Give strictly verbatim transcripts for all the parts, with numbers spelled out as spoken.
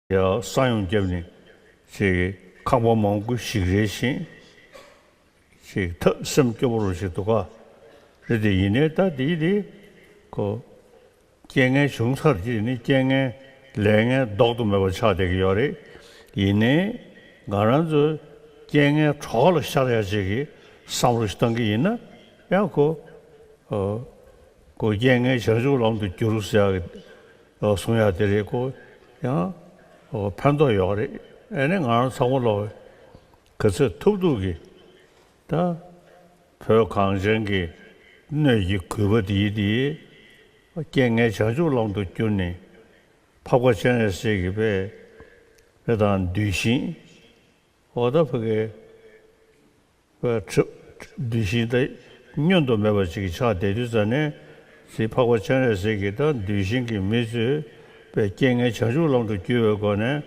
ཡ་ས་ཡོམ་བརྒྱབ་ནས་ཅིག་ཁང་པ་མང་པོ་ཞིག་རལ་ཞིང་། ཅིག་ཐབས་སེམས་སྐྱོ་པོ་རུ་ཞིག་འདུག་ག་རེད་དེ། ཡིན་ནའི་ད་དེའི་དེ་ཁོ་རྐྱེན་ངན་བྱུང་ཚར་གྱི་ནི་རྐྱེན་ངན་ལས་ངན་ལྡོག་ཏུ་མེད་པ་ཆགས་བསྡད་ཀྱི་ཡོད་རེད། ཡིན་ནའི་ང་རང་ཚོ་རྐྱེན་ངན་གྲོགས་ལ་ཤར་ཡ་ཅིག་གི་བསམ་བློ་ཞིག་བཏང་གི་ཡིན་ན་ཡང་ཁོ་ཁོ་རྐྱེན་ངན་བྱང་ཆུབ་ལམ་དུ་བསྒྱུར་ཟེར་ཡ་གི་གསུང་ཡ་དེ་རེད། ཁོ་ཡང་ཕན་ཐོགས་ཡོད་རེད། ཨ་ནི་ང་རང་ཚང་མ་ལོག་ག་ཚོད་ཐུབ་ཐུབ་ཀྱིས་ད་བོད་གངས་ཅན་གྱི་སྣོད་ཀྱི་རྒུད་པ་འདིའི་འདིའི་རྐྱེན་ངན་བྱང་ཆུབ་ལམ་དུ་བསྒྱུར་ནས། འཕགས་པ་སྤྱན་རས་གཟིགས་ཀྱི་དཔེ་དཔེ་དང་གདུལ་ཞིང་། འོ་ད་ཕ་གི་དཔེ་གདུལ་ཞིང་ད་བསྙོན་དུ་མེད་པ་ཅིག་ཆགས་བསྡད་དུས་ཙ་ནས། ཅིག་འཕགས་པ་སྤྱན་རས་གཟིགས་ཀྱི་ད་གདུལ་ཞིང་གི་མི་ཚོས་དཔེ་རྐྱེན་ངན་བྱང་ཆུབ་ལམ་དུ་བསྒྱུར་བའི་སྒོ་ནས་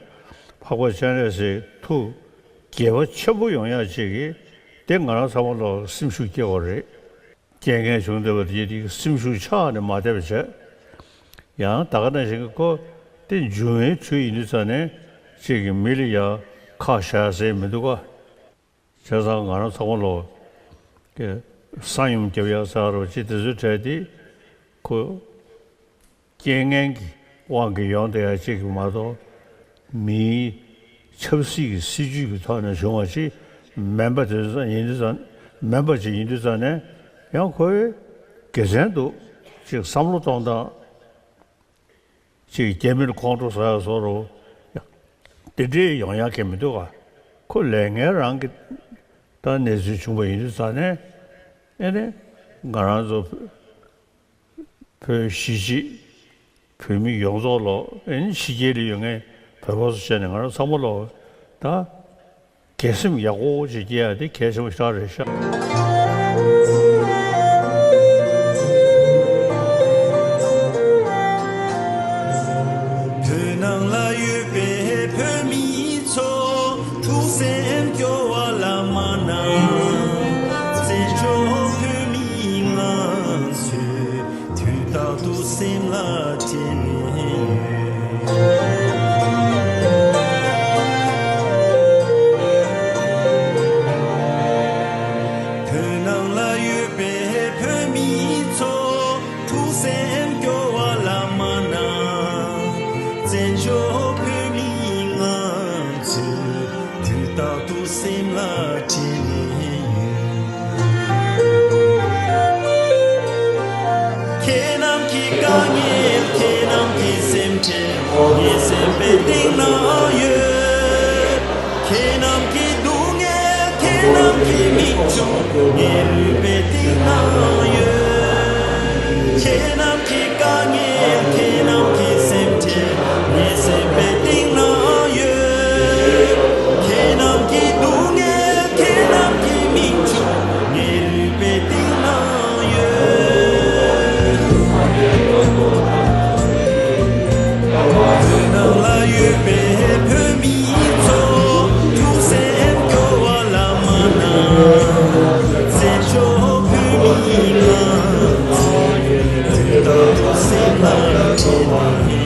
འཕགས་པ་སྤྱན་རས་གཟིགས་ཐུགས་དགྱེས་པ་ཆེན་པོ་ཡོང་ཡ་ཅིག་གིས་དེ་ང་རང་ཚང་མ་ལ་སེམས་ཤུགས་སྐྱེ་བ་རེད། རྐྱེན་ངན་བྱུང་བསྡད་པ་དེ་དེ་སེམས་ཤུགས་ཆག་ནས་མ་བསྡད་པ་བྱས། ཡང་ད་ག་ནང་བཞིན་གྱི་ཁོ་དེ་འབྱུང་བའི་ཚུལ་ཡིན་དུས་ཙ་ནས་ཅིག་གི་མི་ལ་ཡ་ཁག་བཞག་ཟེར་མི་འདུག་ག་བྱས་ཙང་ང་རང་ཚང་མ་ལོ་གི་ས་ཡོམ་བརྒྱབ་ཡ་ཟེར་བ་ཅིག་དེ་ཚོའི་གྲས་དེ་ཁོ་རྐྱེན་ངན་གྱི་དབང་གིས་ཡོང་བསྡད་ཡ་ཅིག་གི་མ་གཏོགས། མིའི་ཆབ་སྲིད་ཀྱི་སྲིད་ཇུས་ཀྱི་ཐོག་ནས་བྱུང་བ་ཞིག་མིན་པ་དེ་ཚོ་ཡིན་དུས་ཙང་མིན་པ་ཅིག་ཡིན་དུས་ཙང་ནས། ཡང་ཁོའི་དགེ་མཚན་འདུག་ཅིག་བསམ་བློ་གཏོང་སྟངས་ཅིག་རྒྱ་མིར་ཁོང་ཁྲོ་ཟ་ཡ་བཟོ་རུ་དེ་འདྲའི་ཡོང་ཡ་གི་མི་འདུག་ག་ཁོ་ལས་ངན་རང་གི་ད་གནས་ཚུལ་བྱུང་བ་ཡིན་དུས་ཙང་ནས། ཨེ་ནས་ང་རང་ཚོ་བོད་གཞིས་བྱེས་བོད་མི་ཡོངས་རྫོགས་ལོ། ཨེ་ནི་ཕྱི་རྒྱལ་ལ་ཡོད་མཁན་བོད་པ་ཚོ་བྱས་ནས་ང་རང་ཚང་མ་ལོ་ད་དགེ་སེམས་ཡག་པོ་ཅིག་སྐྱེ་ཡ་དེ་གལ་ཆེན་པོ་ཞིག་རེད་ཤག་བོད་ནང་ལ་ཡོད་པའི་བོད་མི་ཚོ་ཐུགས་སེམས་སྐྱོ་བ་ལ་མ་གནང་། བཙན་བྱོལ་བོད་མི་ང་ཚོས་དུས་རྟག་ཏུ་སེམས་ལ་དྲན་ནས་ཡོད། བོད་ནང་ལ་ཡོད་པའི་བོད་མི་ཚོ་ཐུགས་སེམས་སྐྱོ་བ་ལ་མ་གནང་། བཙན་བྱོལ་བོད་མི་ང་ཚོས་དུས་རྟག་ཏུ་སེམས་ལ་དྲན་ནས་ཡོད། ཁྱེད་རྣམས་ཀྱི་དཀའ་ངལ། ཁྱེད་རྣམས་ཀྱི་སེམས་ཁྲལ་ངའི་སེམས་པའི་གཏིང་ན་ཡོད། ཁྱེད་རྣམས་ཀྱི་སྡུག་བསྔལ། ཁྱེད་རྣམས་ཀྱི་མིག་ཆུ་ངའི་རུས་པའི་གཏིང་ན་ཡོད། ཁྱེད་རྣམས་ཀྱི་དཀའ་ངལ། ཁྱེད་རྣམས་ཀྱི་སེམས་ཁྲལ་ངའི་སེམས་པའི་གཏིང་ན་ཡོད། ཁྱེད་རྣམས་ཀྱི་སྡུག་བསྔལ། ཁྱེད་རྣམས་ཀྱི་མིག་ཆུ་ངའི་རུས་པའི་གཏིང་ན་ཡོད། བོད་ནང་ལ་ཡོད་པའི་བོད་མི་ཚོ་ཐུགས་སེམས་སྐྱོ་བ་ལ་མ་གནང་། བཙན་བྱོལ་བོད་མི་ང་ཚོ་དུས་རྟག་ཏུ་སེམས་ལ་དྲན་ནས།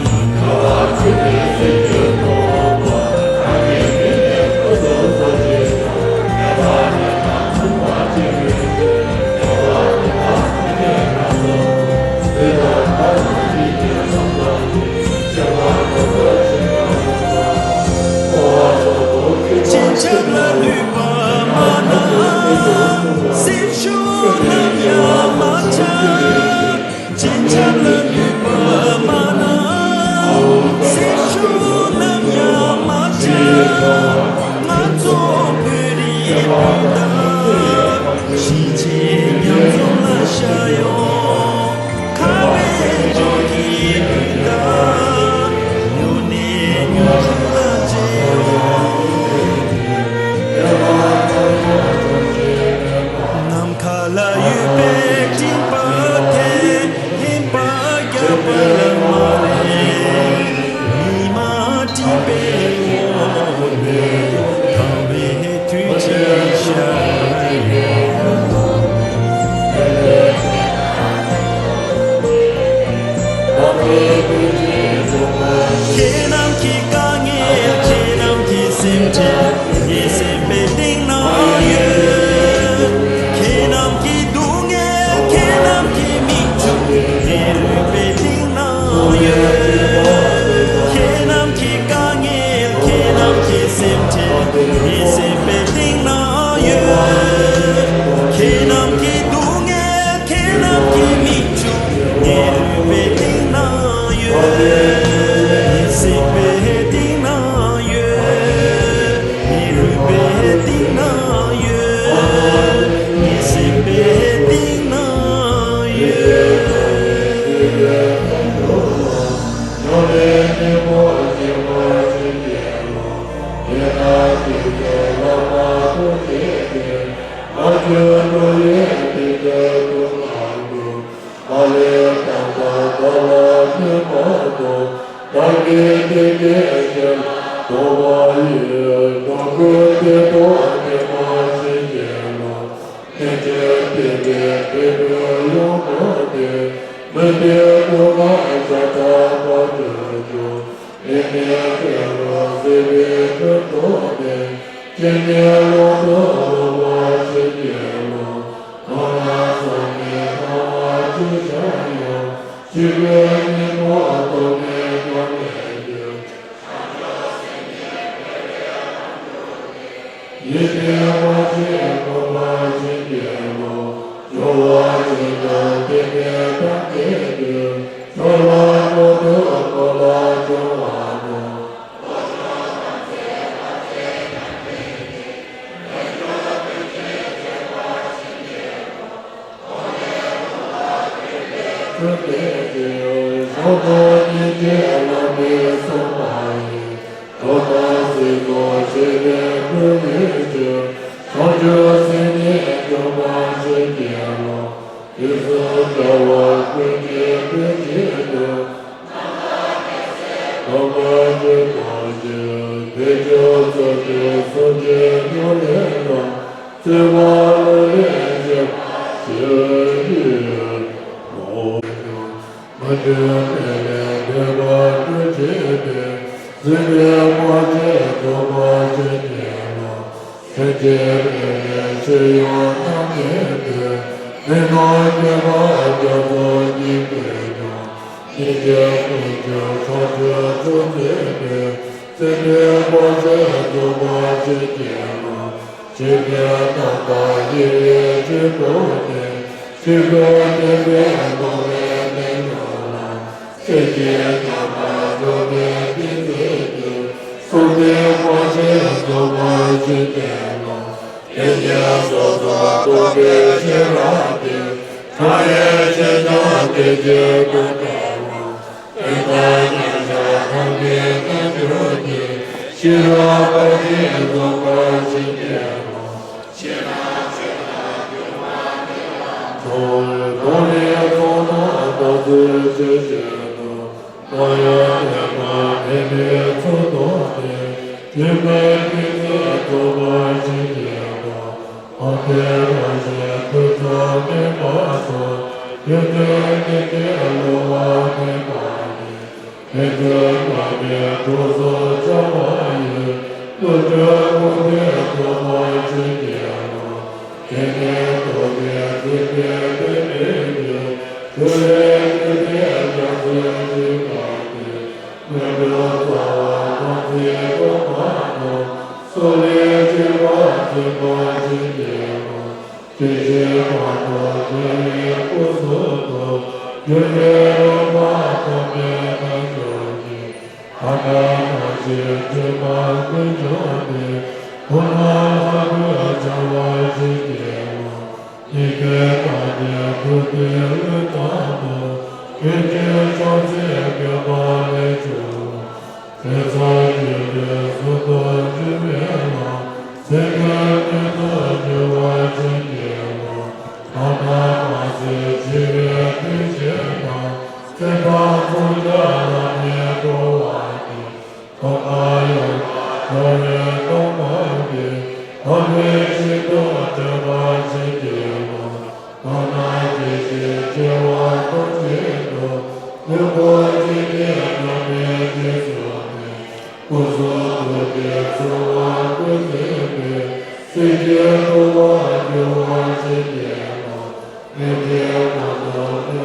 སྤྱན་ཆབ་ལ་ལུས་པ་མ་གནང་། སེམས་ཤུགས་ནམ་ཡང་མ་ཆག་སྤྱན་ཆབ་ལ་ལུས་པ་མ་གནང་། སེམས་ཤུགས་ནམ་ཡང་མ་ཆག་ང་ཚོ་བོད་རིགས་སྤུན་ཟླ། གཞིས་བྱེས་མཉམ་འཛོམས་ལ་ཤར་ཡོང་། ཁ་བའི་འབྱོར་གྱི་སྤུན་ཟླ། མྱུར་ནས་མྱུར་ལ་མཇལ་ཡོང་། ནམ་མཁའ་ལ་ཡོད་པའི་སྤྲིན་པ་དེ། ལྷན་པ་རྒྱག་པ་ལ་མ་རེད། ཉི་མ་སྤྲིན་པའི་འོག་ནས་དྭངས་པའི་དུས་ཆེན་ཤར། ཁྱེད་རྣམས་ཀྱི་དཀའ་ངལ། ཁྱེད་རྣམས་ཀྱི་སེམས་ཁྲལ། ངའི་སེམས་པའི་གཏིང་ན་ཡོད། ཁྱེད་རྣམས་ཀྱི་སྡུག་བསྔལ། ཁྱེད་རྣམས་ཀྱི་མིག་ཆུ། ངའི་རུས་པའི་གཏིང་ན་ཡོད། ངའི་སེམས་པའི་གཏིང་ན་ཡོད། ངའི་རུས་པའི་གཏིང་ན་ཡོད། ངའི་སེམས་པའི་གཏིང་ན་ཡོད། ཡིད་བདེ་བ་ཅན་གོ་བ་ཅན་གྱི་ལོ། སྦྱོར་བ་ཅན་དང་བདེ་བའི་དམ་པའི་དུས། སྦྱོར་བ་མོ་དུ་གོ་ལ་སྦྱོར་བ་དང་། ཚུལ་དེ་ཡིས་ཞོག་ཁོག་སྙིང་རྗེ་ལམ་མི་སོང་བ་ཡིན། འགྲོ་དང་སྲིད་དོ་ཆེ་ལས་ཀུན་ལས་ཆེ། བྱང་ཆུབ་སེམས་ཉིད་སྐྱོབ་པ་ཆེ་གེ་ལ། དུས་གསུམ་རྒྱལ་བ་ཀུན་གྱི་དོན་བྱེད་དུ། ནམ་མཁའ་ཀུན་གསལ་ཐོག་མར་ཆོས་སྟོན་ཅིང་། དལ་འབྱོར་ཚོགས་ཀྱི་སངས་རྒྱས་འགྲོ་ལས་ལ། བརྩེ་བ་ལ་ལས་བྱེད་པ་ཆེ་གེ་ལ། མ་འདྲེས་མེད་ལས་འདས་པ་སྤྲོས་བཅས་པའི། སྲིད་པའི་དཔལ་ཆེན་རྫོགས་པ་ཆེ་གེ་ལ། སེམས་ཅན་ཕྲིན་ལས་ཤེས་ཡོན་རྣམ་དག་པའི། མི་ནོར་སྐྱེ་བོ་རྒྱ་མཚོ་སྙིང་པོས་ཀྱང་། སྙིང་རྗེ་ཀུན་གྱི་ཕྱོགས་བཅུར་སྤྱོད་མཛད་པའི། སྲིད་པའི་དཔལ་ཆེན་རྫོགས་པ་ཆེ་གེ་ལ། ཇི་སྙེད་ཐམས་ཅད་ཡིད་བཞིན་གྱི་སྒོ་ནས། ཆོས་ཀུན་བསྟན་པའི་ཐོག་མའི་མེ་ལོང་ལ། སེམས་ཅན་ཐམས་ཅད་འགྲོ་བའི་བདེ་སྩལ་དུ། གསུང་རྟེན་དཔལ་ཆེན་རྫོགས་པ་ཆེ་གེ་ལ། དེ་ཉིད་སོ་སོར་རྟོག་པའི་ཤེས་རབ་ཀྱིས། ཕྲ་རྒྱས་ཆེ་ཆུང་དེ་བཞིན་དུ་བལྟ་བ། དེ་དག་མཉམ་གཞག་ཐབས་མེད་རྣལ་འབྱོར་གྱི། ཤེས་རབ་དཔལ་ཆེན་རྫོགས་པ་ཆེ་གེ་ལ། ཤེས་རབ་ཆོས་དང་སྒྱུ་མ་མེད་པ་མཐོང་། མཐོང་བའི་ཚོགས་རྣམས་རྟག་ཏུ་སྤྱོད་བྱེད་དོ། རྟག་ཡང་བརྟེན་པ་མེད་པའི་ཚུལ་རྟོགས་ཏེ། སྒྱུ་མའི་ཐུགས་ཀྱིས་རྫོགས་པ་ཆེ་གེ་ལ། འོད་དཔག་མེད་རང་བཞིན་ཐུགས་རྫོགས་མེད་པ་སོགས། རྒྱུ་མཐུན་གཏན་གྱི་གློ་བུར་མེད་པ་ཉིད། དེ་ཚུལ་བསྟན་པའི་གྲོགས་སུ་འཆར་བ་ཡི། བློ་གྲོས་ཀུན་ལྡན་རྫོགས་པ་ཆེ་གེ་ལ། དེ་ནས་རྟོགས་པའི་ཐུགས་རྗེ་དེ་ནས་བརྗོད། ཐུགས་ལས་བརྗོད་པའི་རྒྱ་མཚོའི་ཆུ་བརྒལ་ཏེ། སྔོན་འགྲོ་རྩ་བ་ཐམས་ཅད་ཐོབ་པ་དང་། སོགས་ལས་སྤྱོད་པ་མཚོན་པ་ཆེ་གེ་ལ། དེ་བཞིན་མ་ཐོབ་བདེ་བའི་སྐུ་གསུང་ཐུགས། རྒྱུ་འབྲས་རིམ་པ་ཐོབ་པའི་རྣལ་འབྱོར་གྱིས། ཐ་མལ་རྣམ་ཤེས་སྒྱུ་མ་ཀུན་བཅོམ་པའི། གོ་འཕང་ལྷ་སྐུར་འཆར་བ་ཆེ་གེ་ལ། ཡི་གེ་དང་ནི་ཐུགས་ཀྱི་དབུས་དང་པོ། ཡེ་ཤེས་ཕྱོགས་བཅུའི་དགེ་བ་ལས་བྱུང་བ། དེ་ཚེ་རྒྱུ་འབྲས་གཟུགས་སུ་འགྱུར་བས་ན། ཚེ་འདིར་སྣོད་དུ་གྱུར་པ་ཆེ་གེ་ལ། ཐ་མལ་མ་ཟད་འཆི་བའི་དུས་ཤེས་ན། ཚེ་དང་ཚོགས་བརྒྱ་ལ་ནི་འགྲོ་བ་ཉིད། ཐོག་མར་ཡོད་པ་འགྲོ་བའི་སྡུག་བསྔལ་གྱིས། ཐར་པའི་ཆེད་དུ་སྤྱོད་པ་ཆེ་གེ་ལ། ཐ་མལ་སྐྱེ་ཤི་འཆི་བ་ཐམས་ཅད་དུ། ལུས་པོ་གཅིག་གིས་འགྲོ་བའི་རྗེས་སུ་བདེ། སྐུ་གསུང་ཐུགས་ཀྱི་ཚོགས་དབང་བསྐུར་མཛད་པའི། སྲིད་ཞིའི་ཐུབ་དབང་གྱུར་པ་ཆེ་གེ་ལ། དེ་ནས་མ་ཐོབ་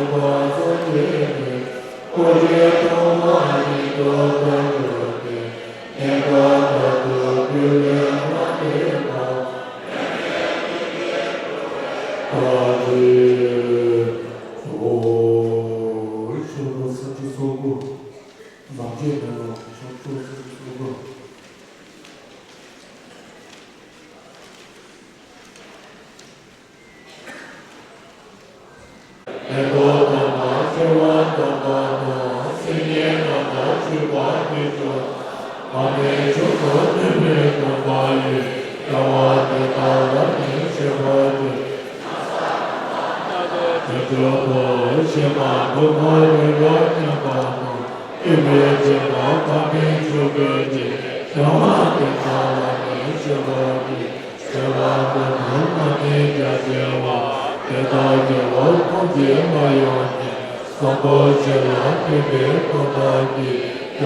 ཆོས་སྐུ་ཕྱི་མ་འགྲོ་མ་རིག་པ་མཉམ་པ་དང་། སྐྱེ་མེད་ཅིང་མ་འགགས་པའི་ཆོས་སྐུ་ཡི། བྱ་བ་དེ་དག་ལ་ནི་སྤྱོད་པ་གྱིས། བྱ་བ་དེ་དག་ལ་ནི་རྒྱ་ཆེ་བ། དེ་དག་གི་འོག་ཐམས་ཅད་ལ་ཡང་ནི། བཟང་པོ་ཆོས་ལ་མཁས་པའི་སྟོབས་དག་གིས། རྒྱལ་བ་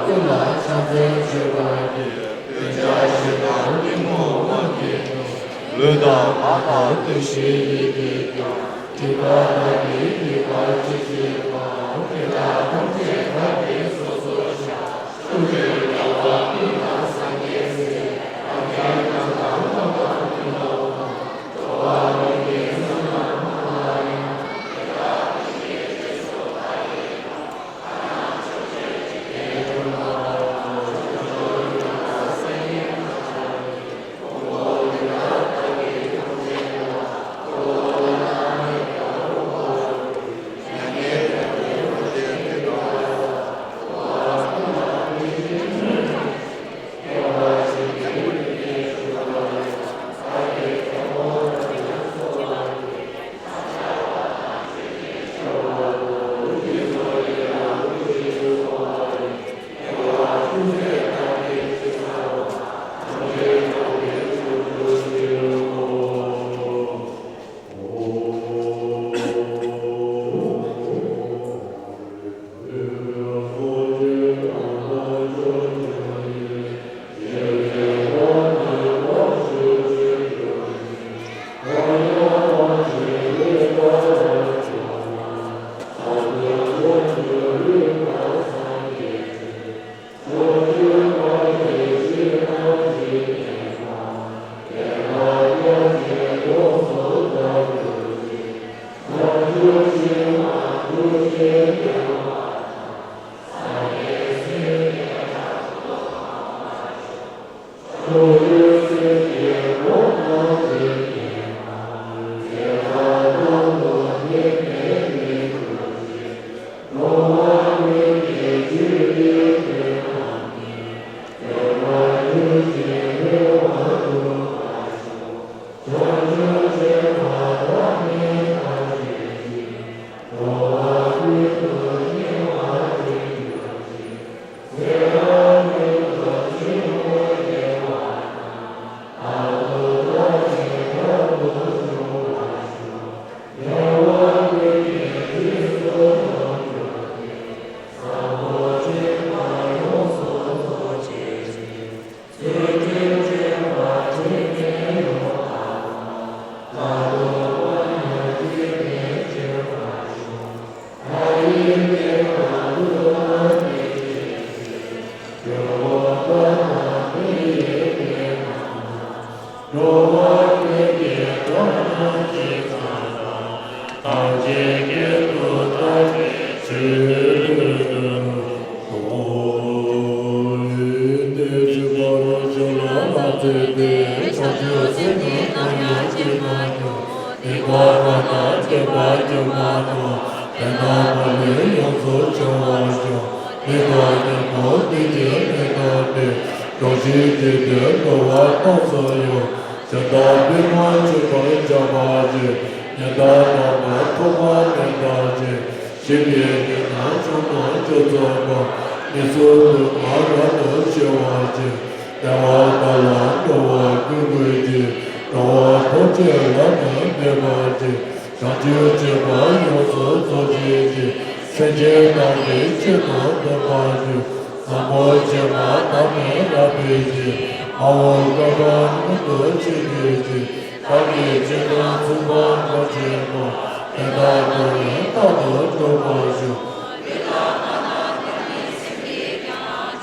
ཀུན་ལ་ཕྱག་འཚལ་མཆོད་པར་བགྱི། འདོད་ཆགས་ཞེ་སྡང་གཏི་མུག་དབང་གིས་ཀྱང་། ལུས་དང་ངག་དང་ལྟོས་ཤིག་ཡིད་ཀྱིས་ཀྱང་། སྒྲིབ་པ་དག་གིས་བསྡུས་པ་ཅི་མཆིས་པ། དེ་དག་ཐམས་ཅད་བདག་གིས་སོ་སོར་བཤགས། ཐུགས་རྗེས་རྒྱལ་བ་ཀུན་ལ་སངས་རྒྱས་སྲས། ཐབས་མཁས་རྣམས་དང་རྣམ་པར་ཀུན་བསླབ་པ། འགྲོ་བ་ཀུན་གྱི་བསོད་ནམས་འཕེལ་བ་ཡང་། དེ་དག་ཐམས་ཅད་རྗེས་སུ་བདག་སློབ་པ། ཐ་ན་ཕྱོགས་བཅུའི་འཇིག་རྟེན་དུ། ཞིང་དང་པདྨ་འབྱུང་བར་བྱ་བ་ཅན། ཉི་ཟླ་དང་པོ་ཐོགས་པ་མེད་པ་ཅན། གཞན་ཕན་གྱི་ནང་བྱུང་ནང་བཅུ་ཚང་བ། མི་བསྲུན་ལུས་ངག་རབ་ཏུ་ཕྱེ་བ་ཅན། བདེ་བ་དག་ལ་འགྲོ་བ་ཀུན་འགོད་ཅིང་། འགྲོ་བ་ཐམས་ཅད་ལམ་ལ་ཕན་པ་ཅན། བྱང་ཆུབ་སྤྱོད་པ་ཡོངས་སུ་རྫོགས་བྱེད་ཅིང་། སེམས་ཅན་དག་གི་ཆེད་དུ་འདོན་པར་འགྱུར། བཟང་པོ་སྤྱོད་པ་བདག་མེད་རབ་བསྒྲུབ་ཅིང་། མ་འོངས་བསྐལ་པ་མངོན་དུ་བྱེད་འདོད་ཅིང་། བདག་གིས་ཆོས་དང་མཚུངས་པར་སྒོམ་བྱེད་པ། དེ་དག་ཐོབ་ནས་རྟག་ཏུ་གྲོལ་བར་ཤོག།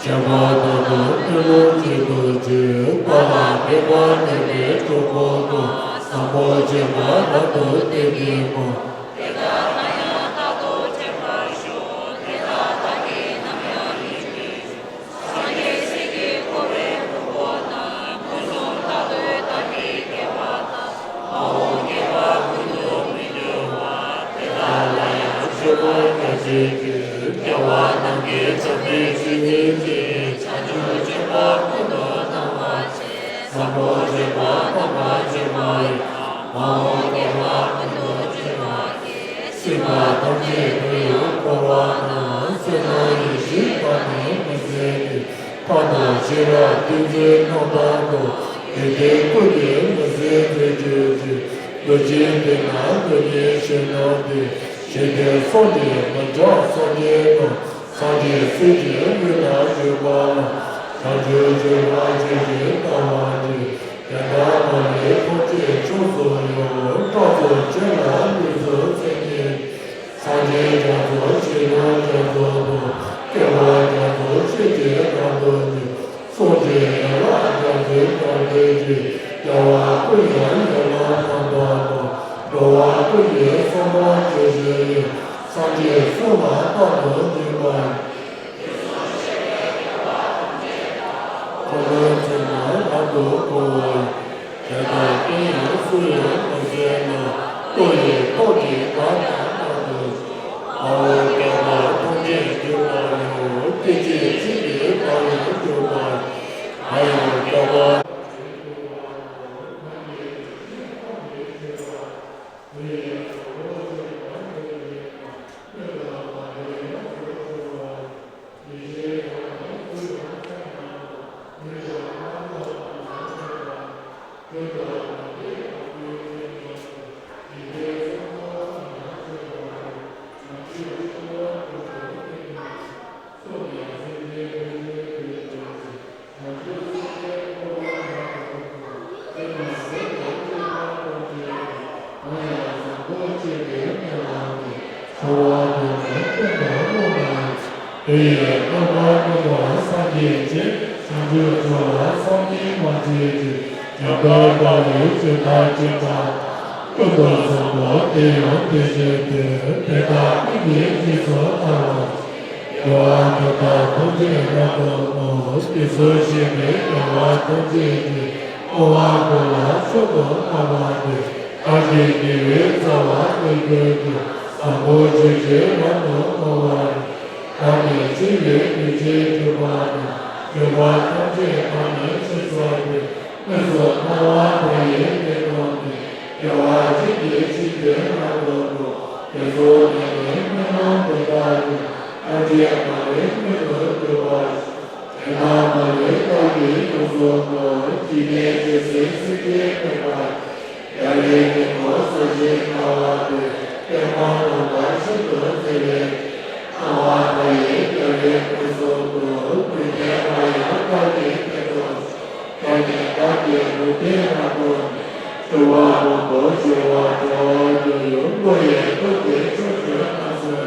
སྤྱོད་པ་དག་ཏུ་ཏེ་ལོ་ཅི་ཏུ་ཅི། དཔའ་ལ་ཕན་པ་བསྟན་པའི་གྲོགས་པོ་དང་། བཟང་པོ་སྤྱོད་པ་རབ་ཏུ་བསྟན་པའི་དཔལ། དེ་དག་ལ་ཡང་རྟག་ཏུ་སྤྱད་པར་ཤོག། དེ་དག་བདག་གིས་ནམ་ཡང་ཡིད་ཆེས་ཤིང་། སངས་རྒྱས་སྲས་ཀྱི་འཁོར་བའི་དབང་པོ་རྣམས། ཕུན་སུམ་ཚོགས་པའི་བདག་གི་དགེ་བ་དག། མ་འོངས་བསྐལ་པ་ཀུན་ཏུ་མི་འབྱུང་བ། དེ་དག་ལ་ཡང་མཆོད་པར་བགྱི་ཞིང་། སྐྱེ་བ་རྣམས་ཀྱི་བྱང་སེམས་ཤིན་ཏུ་བརྗིད་ཅིང་། བྱང་ཆུབ་སྤྱོད་པ་ཀུན་ཏུ་སྣང་བར་བྱེད། བཟང་པོ་སྤྱོད་པ་དམ་པ་སྤྱོད་པ་ཡིས། མ་འོངས་བསྐལ་པ་ཀུན་ཏུ་སྤྱོད་པར་བགྱི། སྲིད་པ་ཐམས་ཅད་དོན་ཡོད་འཁོར་བ་ན། བསོད་ནམས་ཡེ་ཤེས་དཔག་ཏུ་མི་ཟད་ཀྱི། ཐབས་དང་ཤེས་རབ་ཏིང་འཛིན་རྣམ་དག་ཏུ། དེ་ལྟའི་སྐུ་དེ་མི་ཟད་མཛད་གྱུར་ཅིག། འདུ་བྱེད་དེ་ན་འདུ་ནི་ཞིང་རྣམས་ཏེ། ཞིང་དེར་སངས་རྒྱས་མི་འཕྲད་སངས་རྒྱས་རྣམས། སངས་རྒྱས་སྲས་ཀྱི་དབུས་ན་བཞུགས་པ་ལ། བྱང་ཆུབ་སྤྱོད་པ་ཇི་བཞིན་བལྟ་བར་བགྱི། དེ་དག་མ་ལུས་ཐམས་ཅད་མཆོག་ཏུ་ཡོད། སྐྲག་སོགས་ཅན་ལ་ལུས་སུ་བརྩོན་ནས། སངས་རྒྱས་རྒྱ་མཚོ་ཆེ་ཆུང་རྒྱ་མཚོ་དང་། བསྐལ་པ་རྒྱ་མཚོ་ཆེ་ཆེ་རྣམས་དང་ནི། སངས་རྒྱས་ཡན་ལག་རྒྱ་མཚོའི་གྲངས་ཐམས་ཅད། རྒྱལ་བ་ཀུན་ལས་ཡན་ལག་རྣམ་པ་དང་། འགྲོ་བ་ཀུན་གྱི་བསམ་པ་ཇི་བཞིན་དུ། སངས་རྒྱས་གསུང་ལ་རྟག་ཏུ་ཉན་པ་ཡི། འཁོར་ལོ་ཚུལ་ལ་རབ་ཏུ་བསྒོམ་པ་ཡི། དེ་དག་ཀུན་ཡང་སུ་ཡང་མི་ཟད་ན། ལྟོ་ཡི་ཐོག་གི་གར་དང་རྣམ་པ་ཀུན། དཔའ་བོ་བསྐལ་པ་ཐམས་ཅད་འདུས་པ་ཡང་། སྐད་ཅིག་གཅིག་གིས་བདག་ཡང་འདུས་པ་ཡི། ང་ཡང་བསྐལ་པ། དེ་ཡི་རྣམ་པར་སྨིན་པ་སངས་རྒྱས་ཀྱི། བྱང་ཆུབ་འགྲོ་ལ་སོམ་ཉི་མ་བྱེད་ཅིག། ཉམས་པར་དཀའ་བའི་ཆོས་ཐམས་ཅད་ཀྱང་། ཀུན་ཏུ་བཟང་པོ་དེ་ཡང་དེ་བཞིན་ཏེ། དེ་དག་ཀུན་གྱི་རྗེས་སུ་བདག་སློབ་ཅིང་། དགེ་བ་འདི་དག་ཐམས་ཅད་རབ་ཏུ་བསྔོ། དེ་ཚུལ་བཞིན་དུ་དགེ་བ་ཐམས་ཅད་ཀྱི། སྤོང་བ་ཀུན་ལ་མཆོག་ཏུ་བསྔགས་པ་སྟེ། བདག་གི་དགེ་བའི་རྩ་བ་ཀུན་ཀུན་ཏུ། བཟང་པོ་ཇི་བཞིན་རབ་ཏུ་བསྔོ་བར་བགྱི། བདག་ནི་འཆི་བའི་དུས་ཀྱིས་གྲོལ་བ་དང་། འདོད་པ་ཐམས་ཅད་བདག་ནི་ཕྱིར་བསལ་ཏེ། དངོས་སུ་སྣང་བ་མཐའ་ཡས་ནས་སྟོན་ཏེ། བདེ་བ་ཅན་གྱི་སྤྱན་ལྡན་རབ་ཏུ་བསྔོ། དེ་ཚོགས་ནི་ནི་སྨོན་ལམ་འདི་དག་ཀུན། ཐམས་ཅད་མ་ལུས་མངོན་དུ་གྱུར་པར་ཤོག། དེ་དག་མ་ལུས་རྟག་ཏུ་ཡོངས་སུ་བསྔོ། འཇིག་རྟེན་ཇི་སྲིད་སྲིད་ཀྱི་བདེ་བ། རྒྱལ་བའི་དཀྱིལ་འཁོར་གསལ་ཞིང་དག་པ་སྟེ། པདྨ་འོད་དཔག་ཤིན་ཏུ་མཛེས་པའི་སྟེང་། སྣང་བ་མཐའ་ཡས་རྒྱལ་བའི་དངོས་སུ་སྟོན། ཀུན་མཁྱེན་མ་ཡིན་བདག་གི་སྐད་དོད་ཅིང་། བདག་ཉིད་བདག་གི་ལུས་རྟེན་རབ་ཏུ་བསྔོ། སྤྲུལ་པ་མང་པོ་བྱེ་བ་ཕྲག་བདུན་ཡོད། མགོ་ཡི་ཐོད་ཀྱི་ཕྱོགས་བཅུ་རྣམས་སུ།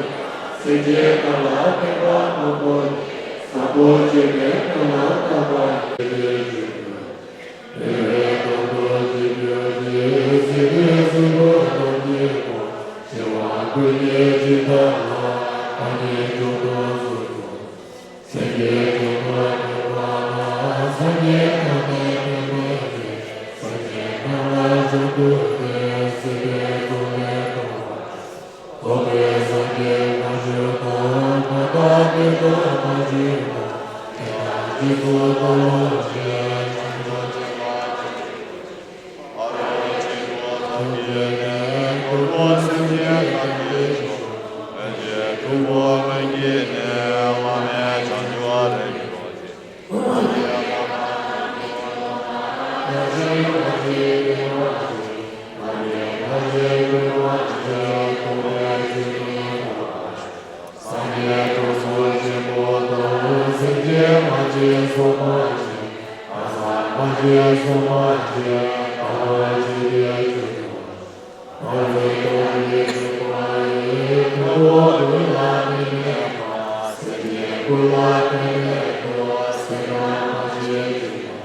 སེམས་ཅན་རྣམས་ལ་ཕན་པ་མང་པོ་བྱེད། བཟང་པོ་སྤྱོད་པའི་དོན་ལ་བཏགས་པ་ཡི། དེ་བས་གང་དུ་བྱོན་པའི་སྲིད་པའི་སྲིན་པོ་ཐམས་ཅད་ཀུན། ཞི་བ་ཀུན་གྱི་འཇིགས་སྐྲག་ལ། བདག་ཉིད་མཆོག་ཏུ་གཟིགས་སོ། སེང་གེ་ཁྱོད་ཀྱི་ཐོད་པ་ན། སངས་རྒྱས་ཐོབ་པའི་དོན་དུ་གཤེགས། སེམས་ཅན་རྣམས་ལ་མཆོག་ཏུ་བསྟན། སྲིད་པའི་འཁོར་ལས་སྒྲོལ་བར་བྱོན། ཐོབ་པའི་སངས་རྒྱས་མ་བྱོན་ན། མ་དག་ནི་དག་མ་བྱོན་ན། དེ་དག་རྗེས་སུ་བདག་སློབ་ཅིང་། བྱང་ཆུབ་སེམས་དཔའ་ཆོས་ཀྱི་ཐུན། ཕ་རོལ་ཕྱིན་དྲུག་ཐམས་ཅད་ནས། གོ་འཕང་སེམས་ཅན་ཐམས་ཅད་མཆོག། ཕན་བཞེད་དྲུག་པོ་ཀུན་གྱི་ནི། བླ་མེད་བྱང་ཆུབ་ལམ་གྱི་རྡོ་རྗེ། སངས་རྒྱས་དྲུག་ཚོགས་ཆེན་པོ་དང་། སེམས་ཅན་ཕལ་ཆེར་སོགས་མ་མཆིས། ལྷ་ས་ཕལ་ཆེར་སོགས་མ་མཆིས། དང་པོ་ཇི་སྐད་དུ་གསུངས། ང་ཡི་དོན་ནི་བྱེད་པ་ཡིས། ཕུང་པོ་ཀུན་ལ་དོན་མེད་པ། སེམས་ཅན་ཀུན་ལ་དོན་མེད་དོ། སེམས་ཅན་ཐམས་ཅད་ཀུན་ལ།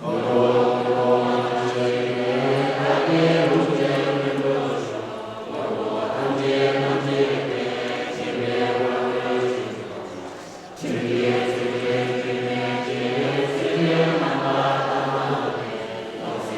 མ་ཐོབ་ཀུན་ཐོབ་ཐམས་ཅད་མེད། བདག་གི་ལུས་ཅན་ཀུན་ཏུ་སྦྱོར། མ་ཐོབ་ཐམས་ཅད་ཐམས་ཅད་མེད། ཞེས་པའི་སྒོ་ནས་ཞུ། སེམས་ཅན་སེམས་ཅན་ཇི་སྙེད་ཅིག། སེམས་ཅན་རྣམ་པར་དག་པ་ལ་ནི། ལོག་ལྟ་